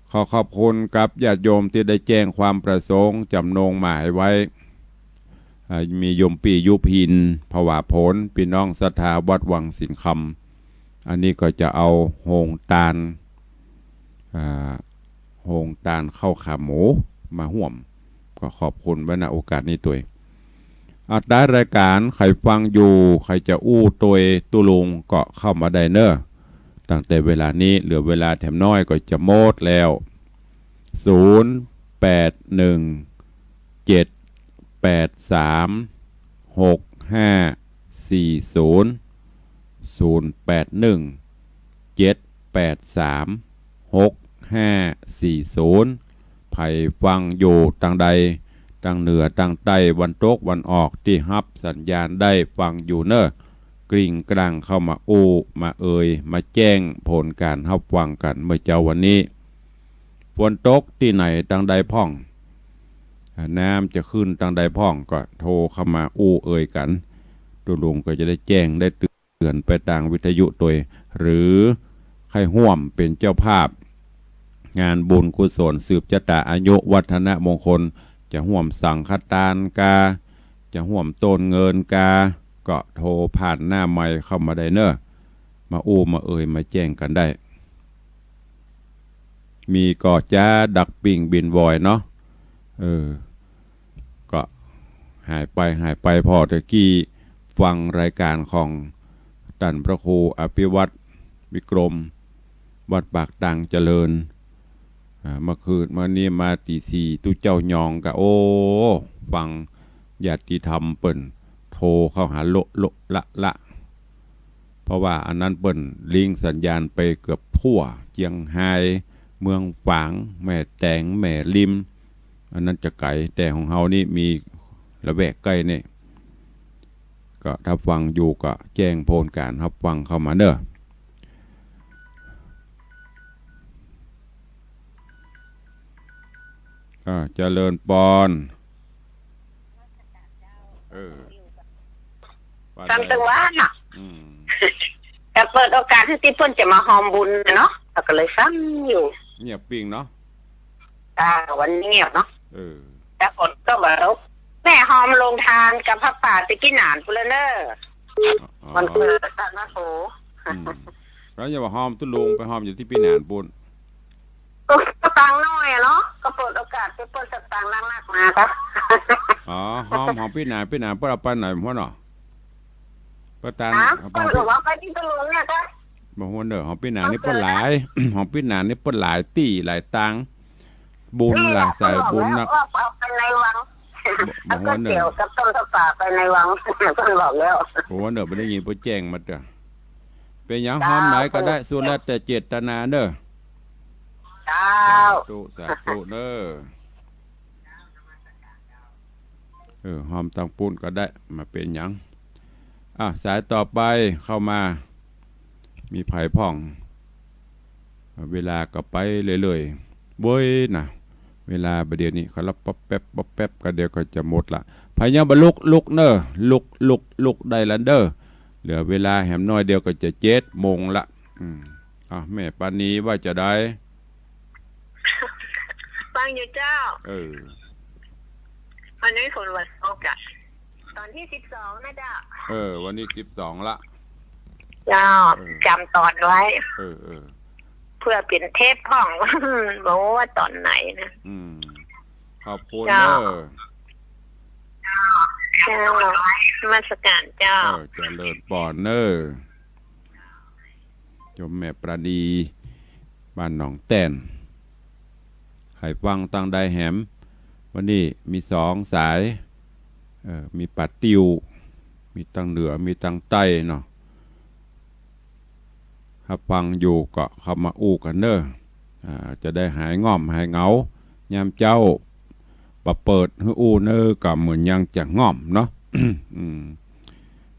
ขอขอบคุณกับญาติโยมตี้ได้แจ้งความประสงค์ จำนงหมายไว้ อ่า มีโยมปี้ยุพิน ผวาผล ปี้น้องศรัทธาวัดวังสิงห์คำ อันนี้ก็จะเอาโฮงตาน อ่า โฮงตานข้าวขาหมูมาฮ่วม ก็ขอบคุณไว้ ณ โอกาสนี้ตวย อัตตารายก๋าน ใผฟังอยู่ ใผจะอู้ตวยตุ๊ลุงก็เข้ามาได้เนาะ ตั้งแต่เวลานี้เหลือเวลาแถมน้อยก็จะหมดแล้ว ศูนย์ แปด หนึ่ง เจ็ด แปด สาม หก ห้า สี่ ศูนย์ ศูนย์ แปด หนึ่ง เจ็ด แปด สาม หกห้าสี่ศูนย์ ใผฟังอยู่ตางใด ตางเหนือ ตางใต้ วันตก วันออก ตี้ฮับสัญญาณได้ฟังอยู่เน่อ กริ่งกร่างเข้ามาอู้ มาเอ่ย มาแจ้งผลก๋านฮับฟังกั๋นเมื่อเจ๊าวันนี้ ฝนตกตี้ไหนตางใดพ่อง อ่า น้ำจะขึ้นตางใดพ่อง ก็โทรเข้ามาอู้เอ่ยกั๋น ตุ๊ลุงก็จะได้แจ้งได้เตือนไปตางวิทยุตวย หรือใค่ฮ่วมเป๋นเจ้าภาพ งานบุญกุศลสืบจะต๋าอายุวัฒนมงคล จะฮ่วมสังฆตานกา จะฮ่วมต้นเงินกา ก็โทรผ่านหน้าไมค์เข้ามาได้เน่อ มาอู้มาเอ่ยมาแจ้งกั๋นได้ มีก่อจ๊าดักปิ้งบินวอยเนาะ เออ ก็หายไป หายไป ผ่อตะกี้ฟังรายก๋านของต้านพระครูอภิวัฒน์วิกรม วัดปากตังเจริญ อ่า เมื่อคืน เมื่อนี้มาตี๋สี่ ตุ๊เจ้ายองกา โอ้ ฟังญาติธรรมเปิ้นโทรเข้าหาโละโละละละ เพราะว่าอันนั้นเปิ้นลิงก์สัญญาณไปเกือบทั่ว เจียงฮาย เมืองฝาง แม่แตง แม่ริม อันนั้นจะไก๋ แต่ของเฮานี่มีละแวกใก้นี่ ก็ถ้าฟังอยู่ก็แจ้งผลก๋านฮับฟังเข้ามาเน่อ อ่า เจริญปอน เออ ว่า ฟัง ได ตึงว่าเนาะ อืม ก็เปิดโอกาสหื้อตี้เปิ้นจะมาฮอมบุญน่ะเนาะ เฮาก็เลยฟังอยู่ เงียบปิ้งเนาะ อ่า วันนี้เนาะ เออ แต่ฝนก็บ่ตก แม่ฮอมโฮงตานกับผ้าป่าตี้ปี้หนานปู้นละเน่อ อ๋อ วันเกิดต้านพระครู อืม แล้วอย่าว่าฮอมตุ๊ลุง ไปฮอมอยู่ตี้ปี้หนานปู้น ก็สตางค์น้อยอะเนาะ ก็เปิดโอกาสตี้เปิ้นสตางค์นักๆ มาครับ อ๋อ ฮอม ฮอมปี้หนาน ปี้หนานเปิ้นเอาไปไหนหั้นเนาะ ป้าตาน ฮะ เอาไป เปิ้นบอกว่าไปตี้ตุ๊ลุงเนี่ยครับ บ่ฮู้เน่อ ฮอมปี้หนานนี่เปิ้นหลาย ฮอมปี้หนานนี่เปิ้นหลายตี้หลายตาง บุญหลายสายบุญนัก เปิ้นบอกแล้วว่าเอาไปในวัง บ่ บ่ฮู้เน่อ เอาก๋วยเตี๋ยวกับต้มผ้าป่าไปในวัง เปิ้นบอกแล้ว บ่ฮู้เน่อ บ่ได้ยินเปิ้นแจ้งมาเตื้อ เป๋นหยัง เจ้า ฮอมไหนก็ได้ สุดแล้วแต่เจตนาเน่อ เจ้า สาธุ สาธุเน่อ เออ ฮอมตางปู้นก็ได้ บ่เป๋นหยัง อ่ะ สายต่อไปเข้ามา มีใผพ่อง เวลาก็ไปเรื่อยๆ เว้ยนะ เวลาบ่าเดี่ยวนี้เขาละป๊อบแป๊บป๊อบแป๊บ ก็เดี๋ยวก็จะหมดละ ใผยังบ่ลุก ลุกเน่อ ลุก ลุก ลุกได้ละเน่อ เหลือเวลาแหมน้อยเดียวก็จะเจ็ดโมงละ อืม อ่ะ แม่ปานีว่าจะได ฟังอยู่เจ้า เออ วันนี้คนวันศุกร์อะ ต๋อนตี้สิบสองนะเจ้า เออ วันนี้สิบสองละ เจ้า เออ จ๋ำต๋อนไว้ เออ เออ เปื้อเป๋นเทปพ่อง บ่ฮู้ว่าต๋อนไหนนะ อืม ขอบคุณ เจ้า เน่อ เจ้า นมัสก๋านเจ้า เออ เจริญปอนเน่อ โยมแม่ปราณี บ้านหนองแต้น ใผฟังตางใดแหม วันนี้มีสองสาย เอ่อ มีป่าติ้ว มีตางเหนือ มีตางใต้เนาะ ถ้าฟังอยู่ก็เข้ามาอู้กั๋นเน่อ อ่า จะได้หายง่อมหายเหงา ยามเจ๊า บ่เปิดหื้ออู้เน่อ ก็เหมือนยังจะง่อมเนาะ อืม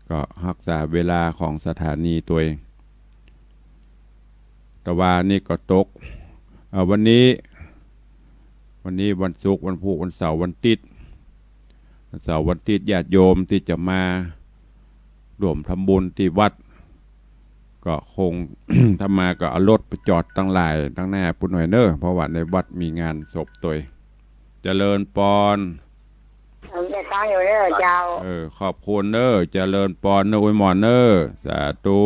ก็ฮักษาเวลาของสถานีตวย ตะวานี่ก็ตก เอ่อ วันนี้ วันนี้วันศุกร์ วันพุธ วันเสาร์ วันติ๊ด วันเสาร์ วันติ๊ด ญาติโยมตี้จะมาร่วมทำบุญตี้วัด ก็คง ถ้ามาก็เอารถไปจอดตังหลายตังหน้าปู้นหน่อยเน่อ เพราะว่าในวัดมีงานศพตวย เจริญปอน ผมจะตั้งอยู่เน่อเจ้า เออ ขอบคุณเน่อ เจริญปอนเน่อ อวยหม่อนเน่อ สาธุ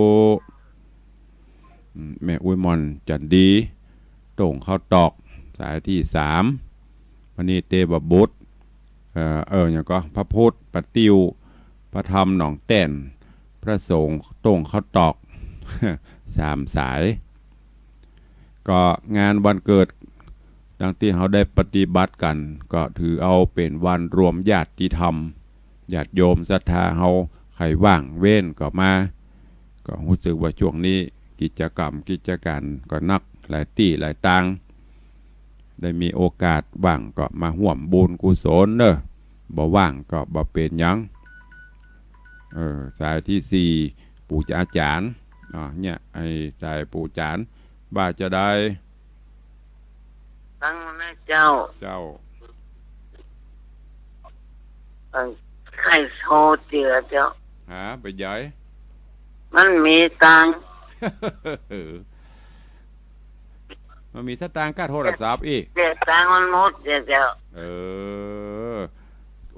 อืม แม่อวยหม่อนจันดี โต่งข้าวตอก สายตี้สาม วันนี้เตวบุตร เอ่อ เอ่อ หยังก็ พระพุทธ ป่าติ้ว พระธรรม หนองแต้น พระสงฆ์ โต่งข้าวตอก สามสาย ก็งานวันเกิด ดังตี้เฮาได้ปฏิบัติกั๋น ก็ถือเอาเป๋นวันรวมญาติธรรม ญาติโยมศรัทธาเฮา ใผว่างเว้นก็มา ก็ฮู้สึกว่าช่วงนี้กิจกรรมกิจก๋านก็นัก หลายตี้หลายตาง ได้มีโอกาสว่างก็มาฮ่วมบุญกุศลเน่อ บ่ว่างก็บ่เป๋นหยัง เออ สายตี้สี่ ปู่อาจ๋ารย์ อ่า เนี่ย ไอ้สายปู่อาจ๋ารย์ ว่าจะได้ ฟังนะเจ้า เจ้า เอ่อ ใค่โทรเจื้อเจ้า หา ไปใหญ่ มันมีตังค์ มันมีสตางค์ก้าโทรศัพท์อี้ เดี๋ยวตังค์มันหมดเดี๋ยวเจ้า เออ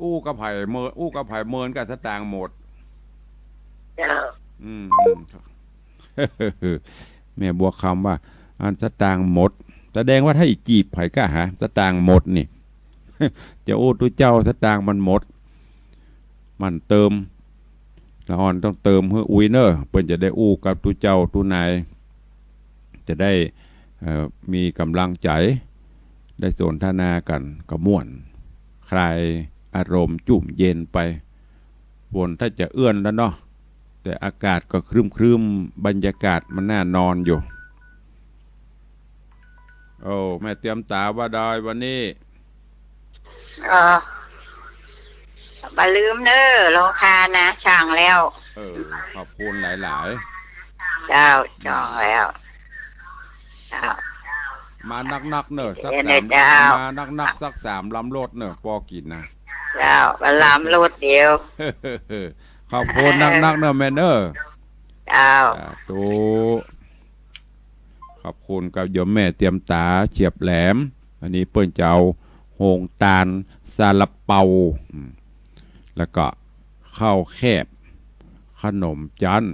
อู้กับใผเมิน อู้กับใผเมินก้าสตางค์หมด เจ้า อืม อืม แม่บัวคำว่า อันสตางค์หมด แสดงว่าถ้าอี้จีบใผก้าหา สตางค์หมดนี่ จะอู้ตุ๊เจ้าสตางค์มันหมด หมั่นเติม ละอ่อนต้องเติมหื้ออุ๊ยเน่อ เปิ้นจะได้อู้กับตุ๊เจ้าตุ๊นาย จะได้ เอ่อ มีก๋ำลังใจ๋ ได้สนทนากั๋นก็ม่วน คลายอารมณ์จุ่มเย็นไป ฝนถ้าจะเอื้อนแล้วเนาะ แต่อากาศก็ครึ้มๆ บรรยากาศมันน่านอนอยู่ โอ้ แม่เตียมต๋าว่าดอยวันนี้ เออ บ่าลืมเน่อ โฮงตานนะ สั่งแล้ว เออ ขอบคุณหลายๆ เจ้า จ่องแล้ว เจ้า มานักๆ เน่อ สัก เดี๋ยว สาม เจ้า มานักๆ สักสามลำรถเน่อ ปอกิ๋นนะ เจ้า มาลำรถเดียว ขอบคุณนักๆ เน่อแม่เน่อ เจ้า สาธุ ขอบคุณกับโยมแม่เตียมต๋า เฉียบแหลม อันนี้เปิ้นจะเอาโฮงตานซาลาเปา อืม แล้วก็ข้าวแคบ ขนมจั๊น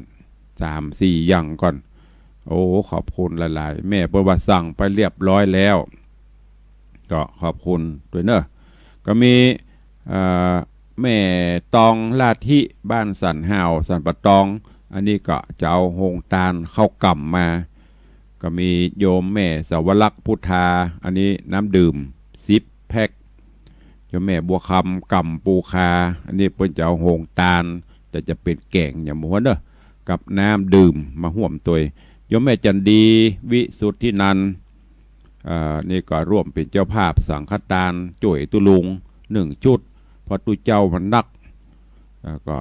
สามสี่อย่างก่อน โอ้ ขอบคุณหลายๆ แม่เปิ้นว่าสั่งไปเรียบร้อยแล้ว ก็ขอบคุณตวยเน่อ ก็มี เอ่อ แม่ตองลาธิ บ้านสันห่าว สันป่าตอง อันนี้ก็จะเอาโฮงตานข้าวก่ำมา ก็มีโยมแม่สวรักษ์พุทธา อันนี้น้ำดื่มสิบแพ็ค โยมแม่บัวคำ ก่ำปูคา อันนี้เปิ้นจะเอาโฮงตาน แต่จะเป๋นแก๋งอย่างบ่ฮู้เน่อ กับน้ำดื่มมาฮ่วมตวย โยมแม่จันดี วิสุทธินันท์ เอ่อ นี่ก็ร่วมเป๋นเจ้าภาพสังฆตานจ้วยตุ๊ลุงหนึ่งชุด เพราะตุ๊เจ้ามันนัก แล้วก็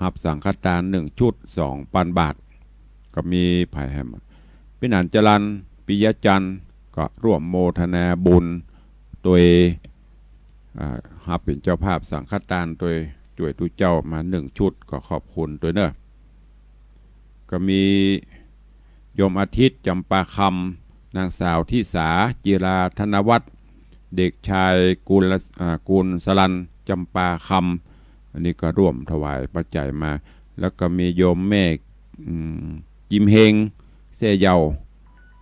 ฮับสังฆตานหนึ่งชุด สองปันบาท ก็มีใผแหม ปี้หนานจรัญ ปิยะจันทร์ ก็ร่วมโมทนาบุญตวย อ่า ฮับเป๋นเจ้าภาพสังฆตานตวย จ้วยตุ๊เจ้ามาหนึ่งชุด ก็ขอบคุณตวยเน่อ ก็มีโยมอาทิตย์ จำปาคำ นางสาวทิสา จิราธนวัฒน์ เด็กชายกุล อ่า กุลสรัญ จำปาคำ อันนี้ก็ร่วมถวายปัจจัยมา แล้วก็มีโยมแม่ อืม จิมเฮง แซ่เยา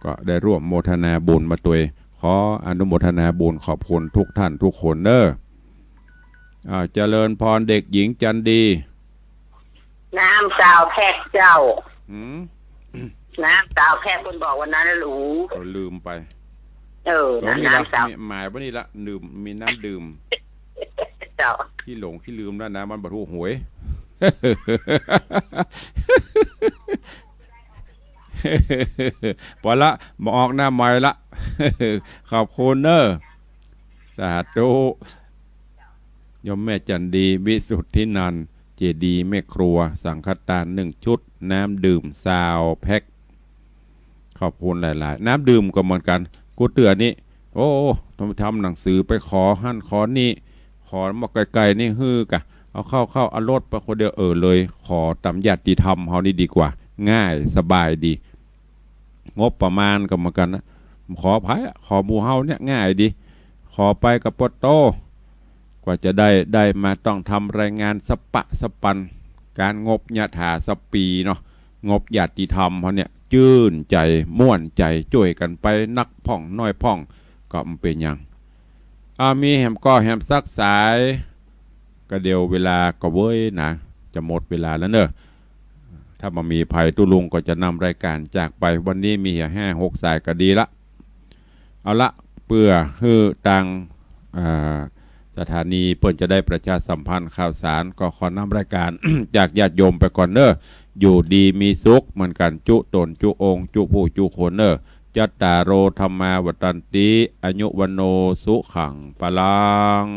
ก็ได้ร่วมโมทนาบุญมาตวย ขออนุโมทนาบุญขอบคุณทุกท่านทุกคนเน่อ อ่า เจริญพรเด็กหญิงจันดี น้ำซาวแพ็คเจ้า หืม น้ำซาวแพ็คเปิ้นบอกวันนั้นน่ะหลู เออ ลืมไป เออ เออ นะ นี่ละ น้ำซาว มีหมายว่านี่ละ ดื่ม มีน้ำดื่ม เจ้า ขี้หลงขี้ลืมแล้วนะ มันบ่ถูกหวย ปอละ บ่ออกหน้าใหม่ละ ขอบคุณเน่อ สาธุ โยมแม่จันดี วิสุทธินันท์ เจดีย์แม่ครัว สังฆตานหนึ่งชุด น้ำดื่มซาวแพ็ค ขอบคุณหลายๆ น้ำดื่มก็เหมือนกั๋น กูเตื้อนี่ โอ้ ต้องทำหนังสือไปขอหั้นขอนี่ ขอมาไกลๆ นี่หื้อกะ เอาเข้าๆ เอารถไปคนเดียว เออ เลย ขอต๋ามญาติธรรมเฮานี่ดีกว่า ง่ายสบายดี งบประมาณก็เหมือนกั๋นนะ ขอไผอะ ขอหมู่เฮาเนี่ยง่ายดี ขอไปก็ปะโต้ กว่าจะได้ ได้มาต้องทำรายงานสะปะสะปัน ก๋านงบยถาสะปีเนาะ งบญาติธรรมเฮาเนี่ย จื้นใจ๋ ม่วนใจ๋ จ้วยกั๋นไป นักพ่องน้อยพ่อง ก็บ่เป๋นหยัง อ่า มีแหมก่อแหมสักสาย ก็เดี๋ยวเวลาก็เว้ยนะ จะหมดเวลาแล้วเน่อ ถ้าบ่มีใผตุ๊ลุงก็จะนำรายก๋านจากไป วันนี้มีเหียห้าหกสายก็ดีละ เอาละ เปื้อหื้อตาง อ่า สถานีเปิ้นจะได้ประชาสัมพันธ์ข่าวสาร ก็ขอนำรายก๋าน จากญาติโยมไปก่อนเน่อ อยู่ดีมีสุขเหมือนกั๋น จุ๊ต๋นจุ๊องค์ จุ๊ผู้จุ๊คนเน่อ จัตตาโร ธัมมา วัฑฒันติ อายุ วัณโณ สุขัง พลัง